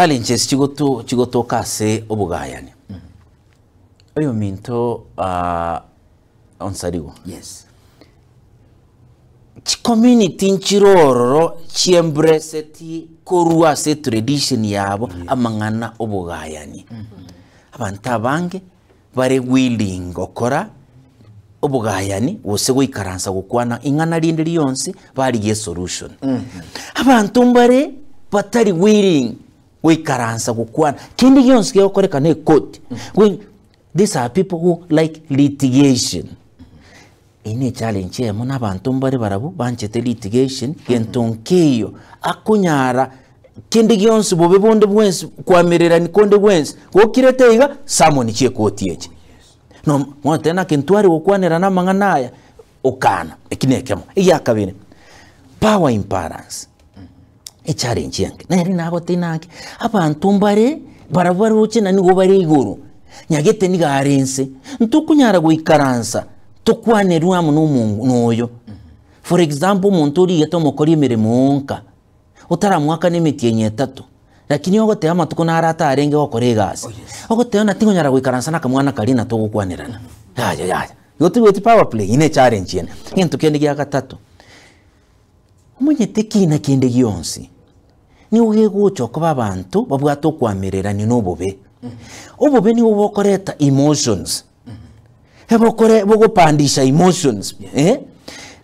Challenges chigoto chigotoka ase obogayani. Oyominto ah, onsarigo. Yes. Chicommunity nchire ororo chiembraceti korwa ase etradition yabo amang'ana obogayani. Abanto abange bare willing gokora obogayani gose goikaransa gokwana ing'ana rinde rionsi barigie esolution. Abanto mbare batari willing goikaransa gokwana kende gionsi kegokorekana ekoti goi these are people who like litigation. Eyio ne echallenge eyemo na abanto mbare barabwo banchete litigation gento nkeiyo akonyara kende gionsi bobe bonde bwensi koamererani konde bwensi gokirete iga summon chiekoti echi. No mogoteba naki ntware gokwanerana amang'ana aya okana eki na ekemo. Egiakabere, power imbalance echallenge enke nere nagotebia naki abanto mbare barabwo baroche na nigo bare igoro nyagete nigo are inse ntokonyara goikaransa tokwanerwe amo na omongo na oyo. For example omonto origete omokori emeremo onka. Otaramoakana emetienyi etato, lakini ogoteba amatuko naro atarenge gokora egasi, ogoteba ng'a tingonyara goikaransa na akamwana karia na togokwanerana, yaya yaya, igo tobwati power play, eyio ne echallenge ende. Egento kende gia gatato, omanyete ekina kende gionsi, nigo gegocha okoba abanto babwate okoamererania na obobe. Obobe nigo bokoreta emotions. Ebokore bogopandisha emotions eh?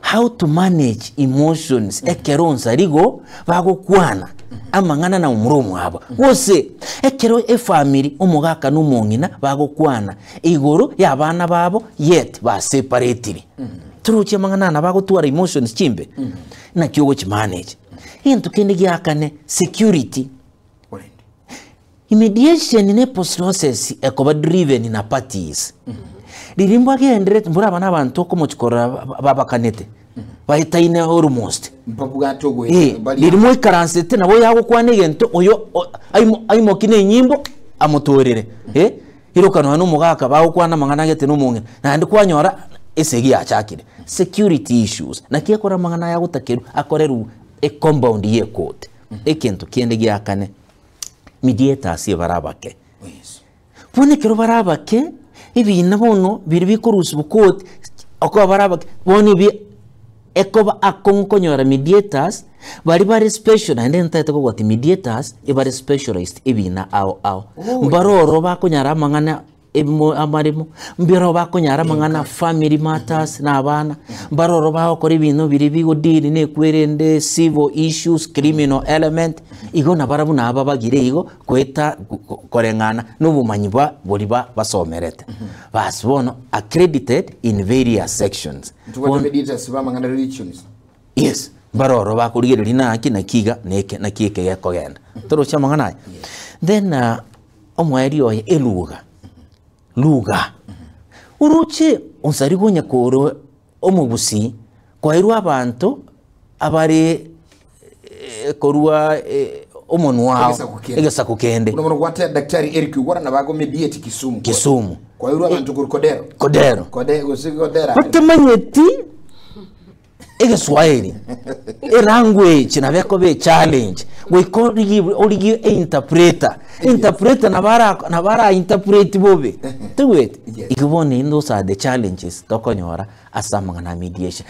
How to manage emotions ekero onsarigo bagokwana amang'ana na omura omwabo gose ekero efamiri omogaka na omong'ina bagokwana igoro ya abana babo yet baseparatiri torochi amang'ana aya nabo agotwara emotions chimbe naki ogochimanage. Egento kende giakane security. Mediation ne process ekoba driven na parties. Riria mbagenderete mbora aba nabanto okomochia korora babakanete, baetaine almost. Mbabwate ogoeta Eh, bari riria moikaransete nabo oyo agokwana egento oyo o- aimo aimoki na enyimbo amotorere eh, iroka nonya na omogaka bagokwana amang'ana agete na omong'ina, naende kwanyora esegi yachakire. Security issues, naki ekora amang'ana aya agotakerwa akorerwa ecompound ya ekoti. Egento kende giakane. Mediators ebare abake. Bono ekero bare abake, ebina bono biria bikorusiwa court, okoba bare abake, bono ebi ekoba akong'u konyora mediators, baria bare special naende ntagete kogwa ati mediators, ebare specialized ebina ao ao. Mbare ororo bakonyara amang'ana. Ebimo amaremo, mbirobio bakonyara amang'ana family matters na abana, mbaroro bagokora ebinto biria bigodeal na ekwerende, civil issues, criminal element, igo nabarabwo nababagire igo goeta koreng'ana na obomanyi bwa boria ba basomerete. Bas bono accredited in various sections. Ntobwate Bono mediators ba amang'ana religions. Yes, mbaroro bakorigereria naki naki iga na eke naki eke gekogenda. Torochi amang'ana aya? Then Omoerio oye eluga, lugha. Oroche onsarigo onye kore omogusii kwairwe abanto abare korwa omonwa ao Egesaku kende. egesaku kende. Buna bono gwateba Daktari Eric Ugora nabo ago mediate Kisumu. Kisumu. Kwairwe abanto korwa Kodero. Kodero. Kode gose Kodera. Batamanyeti Egeswaeri, elanguage nabo ekoba echallenge, goika origie origie einterpreter, interpreter nabo ara nabo ara interpret bobe, toigweti? Yes. Igo bono those are the challenges tokonyora ase amang'ana a mediation.